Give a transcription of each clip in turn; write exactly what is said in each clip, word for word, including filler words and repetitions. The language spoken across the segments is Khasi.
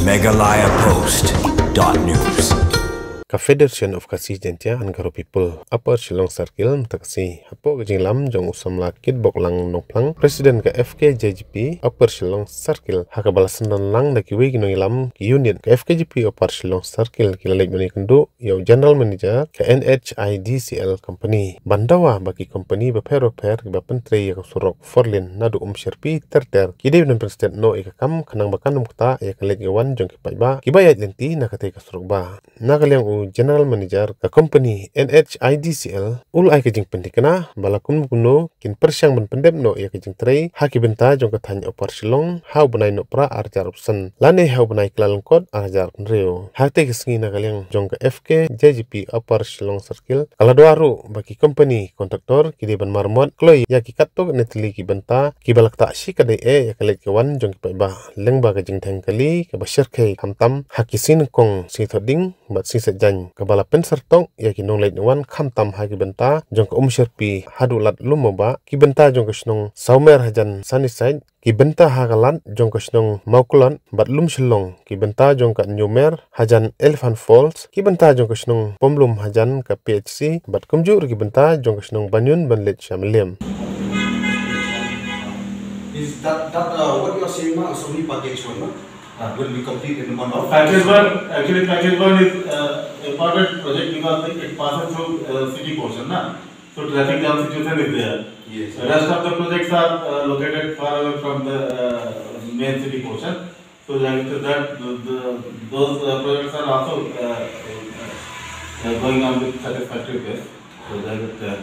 Meghalaya Post dot news. Ka Federation of Khasi Jaintia and Garo People, Upper Shillong Circle, mynta ka sngi, hapoh ka jingïalam jong u samla Kitboklang Nongplang, President ka F K J G P Upper Shillong Circle, ha kaba la synran lang da kiwei ki nongïalam ki unit ka F K J P Upper Shillong Circle, ki la leit ban ïakynduh ïa u General Manager ka N H I D C L Company, ban dawa ba ki company bapher bapher kiba pyntrei ïa ka surok four lane naduh Umshyrpi ter ter, ki dei ban pynstet noh ïa ka kam, khnang ba kan ym ktah ïa ka leit ka wan jong ki paidbah kiba ïaid lynti na katei ka surok. Ba na ka liang u General Manager ka company N H I D C L u la ai ka jingpynthikna ba la kumno kumno kin pyrshang ban pyndep noh ïa ka jingtrei ha ki bynta jong ka thaiñ Upper Shillong ha u bnai Nohprah ar hajar arphew san lane ha u bnai Kyllalyngkot ar hajar arphew hynriew. Ha katei ka sngi, na ka liang jong ka F K J G P Upper Shillong Circle ka la dawa ruh ba ki company contractor ki dei ban maramot kloi ïa ki katto katne tylli ki bynta kiba la ktah shikatdei eh ïa ka leit ka wan jong ki paidbah, lyngba ka jingdheng kali kaba shyrkhei khamtam ha ki sngi nyngkong, sngi thohdieng bad sngi saitjaiñ, kaba la pynsyrtok ïa ki nongleit nongwan khamtam ha ki bynta jong ka Umshyrpi haduh Lad Lummawbah, ki bynta jong ka shnong Sawmer hajan Sunnyside, ki bynta ha ka lad jong ka shnong Mawklot bad Lumshillong, ki bynta jong ka Newmer hajan Elephant Falls, ki bynta jong ka shnong Pomlum hajan ka P H C, bad kumjuh ruh ki bynta jong ka shnong Banyun ban leit sha Mylliem. Is that, that, uh, what you are saying now is only package one, no? Uh, will be complete in the month of Package one, actually, package one is, uh, important project because it, it passes through, uh, city portion, na? So traffic jam situation is there. Yes. The rest of the projects are, uh, located far away from the, uh, main city portion. So that, so that, the, the, those, uh, projects are also, uh, uh, uh, going on with satisfactory pace. So that, uh,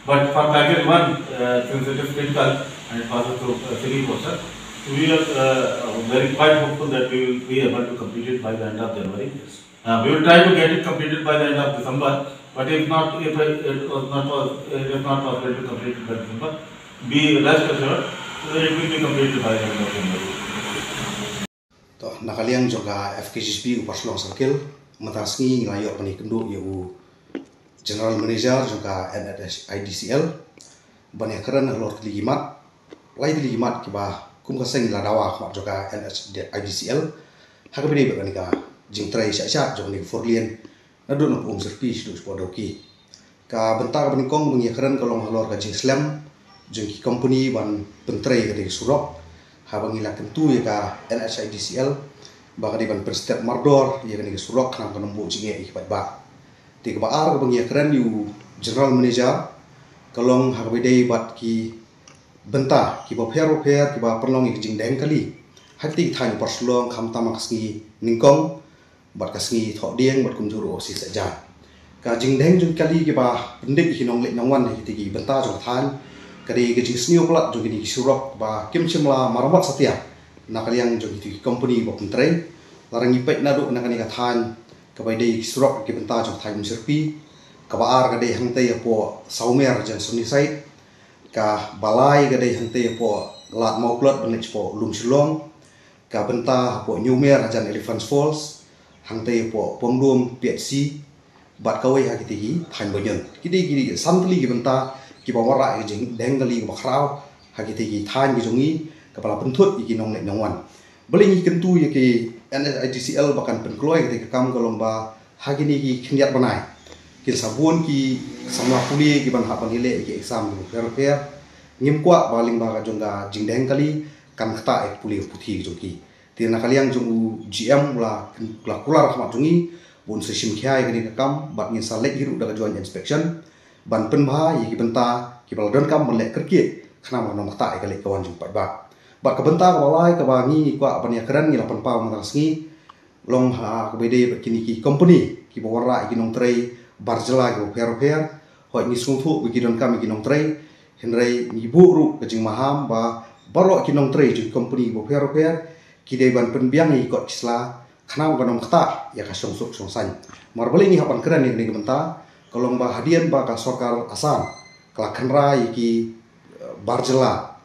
but for package one, uh, since it is critical and it passes through, uh, city portion, we are, uh, very quite hopeful that we will be able to complete it by the end of January. Yes. Uh, we will try to get it completed by the end of December, but if not, if it, it was not pos-, it is not possible to complete it by December, be rest assured that it will be completed by the end of January. To, na ka liang jong ka F K J G P Upper Shillong Circle, mynta ka sngi ngi la ïoh ban ïakynduh ïa u General Manager jong ka N H I D C L, ban ïakren halor tylli ki mat, lai tylli ki mat kiba kum ka seng la dawa khmat jong ka N H I D C L ha kaba ïadei bad kane ka jingtrei shah shah jong kane ka four lane naduh na Umshyrpi shaduh shapoh Dawki. Ka bynta kaba nyngkong ba ngi ïakren ka long halor ka jingslem jong ki company ban pyntrei ïa kane ka surok, haba ngi la kyntu ïa ka N H I D C L ba ka dei ban pynstet mardor ïa kane ka surok khnang ba kan ym buh jingeh ïa ki paidbah. Te kaba ar kaba ngi ïakren ïa u General Manager ka long ha kaba ïadei bad ki bynta kiba pher bapher kiba pynlong ïa ka jingdheng kali ha kitei ki thaiñ Upper Shillong, khamtam ha ka sngi nyngkong bad ka sngi thohdieng bad kumjuh ruh ha ka sngi saitjaiñ. Ka jingdheng jong kali kiba pyndep ïa ki nongleit nongwan ha kitei ki bynta jong ka thaiñ ka dei ka jingsniew palat jong kine ki surok ba kim shym la maramot satia na ka liang jong kitei ki company ba pyntrei. Lada ngi peit naduh na kane ka thaiñ kaba ïadei ki surok ki bynta jong ka thaiñ Umshyrpi, kaba ar ka dei hangtei hapoh Sawmer hajan Sunnyside, kaba lai ka dei hangtei hapoh Lad Mawklot ban leit shapoh Lumshillong, ka bynta hapoh Newmer hajan Elephant Falls, hangtei hapoh Pomlum P H C, bad kawei ha kitei ki thaiñ Banyun. Ki dei, ki dei san tylli ki bynta kiba wanrah ïa ka jingdheng kali kaba khraw ha kitei ki thaiñ ki jong ngi, kaba la pynthut ïa ki nongleit nongwan. Balei ngi kyntu ïa ki N H I D C L ba kan pynkloi ïa kitei ka kam ka long ba ha kine ki khyndiat bnai kin sa bun ki samla pule kiban hap ban ïaleh ïa ki exam kiba pher pher. Ngim kwah ba lyngba ka jong ka jingdheng kali kan ktah ïa ka pule ka puthi ka jong ki. Te na ka liang jong u G M u la, u la kular ha khmat jong ngi ba un sa shim khia ïa kane ka kam bad ngin sa leit hi ruh da ka joint inspection ban pynbha ïa ki bynta kiba la donkam ban leh kyrkieh khnang ba kan ym ktah ïa ka leit ka wan jong ki paidbah. Bad ka bynta kaba lai kaba ngi kwah ban ïakren, ngi la pynpaw mynta ka sngi, long ha kaba ïadei bad kine ki company kiba wanrah ïa ki nongtrei bar jylla kiba pher bapher. Hooid, ngi sngewthuh ba ki donkam ïa ki nongtrei, hynrei ngi buh ruh ka jingmaham ba baroh ki nongtrei jong ki company kiba pher bapher ki dei ban pynbiang ïa ki kot ki sla khnang ba kan ym ktah ïa ka shongsuk shongsaiñ. Namar balei ngi hap ban kren ïa kane ka bynta, ka long ba hadien ba ka sorkar Assam ka la kynra ïa ki, eh, bar jylla,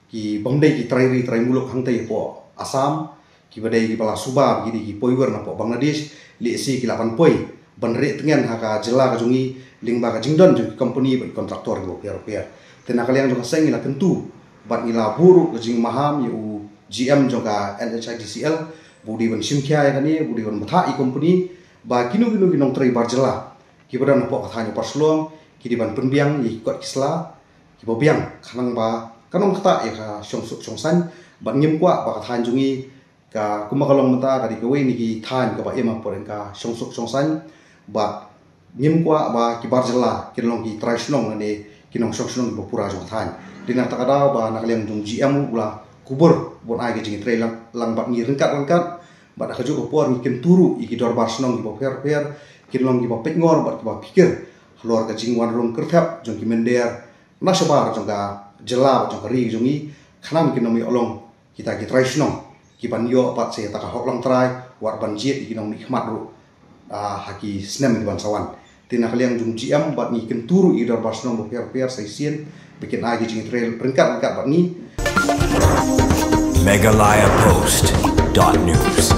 ki bym dei ki trai ri trai muluk hangtei hapoh Assam, kiba dei kiba la suba ba ki dei ki poiwir na poh Bangladesh, lehse ki lah ban poi ban rieh tngen ha ka jylla ka jong ngi lyngba ka jingdon jong ki company bad ki contractor kiba pher bapher. Te na ka liang jong ka seng ngi la kyntu bad ngi la buh ruh ka jingmaham ïa u G M jong ka N H I D C L U dei ban shim khia ïa kane, u dei ban bthah ïa company ba kino kino ki nongtrei bar jylla kiba don hapoh ka thaiñ Upper Shillong ki dei ban pynbiang ïa ki kot ki sla kiba biang, khnang ba kan ym ktah ïa ka shongsuk shongsaiñ. Bad ngim kwah ba ka thaiñ jong ngi ka, kumba ka long mynta, ka dei kawei na ki thaiñ kaba im hapoh ka shongsuk shongsaiñ. Bad ngim kwah ba ki bar jylla kin long ki trai shnong ne ki nongshong shnong kiba pura jong ka thaiñ. Te na kata ka daw ba na ka liang jong G M u la kubur ban ai ka jingtrei lang, lang bad ngi ryngkat ryngkat. Bad ha kajuh ka por ngi kyntu ruh ïa ki dorbar shnong kiba pher pher kin long kiba peit ngor bad kiba phikir halor ka jingwan rung kyrthep jong ki mynder na shabar jong ka jylla bad jong ka ri jong ngi, khnang kin ym ïoh long kita ki trai shnong kiban ïoh pat sa ïa kata ka hok longtrai, wat ban jied ïa ki nongmihkhmat ruh, ah, ha ki snem kiban sa wan. Te na ka liang jong G M bad ngi kyntu ruh ïa ki dorbar shnong ba pher pher sa shisien ba kin ai ka jingtrei ryngkat ryngkat bad ngi. Meghalaya Post dot news.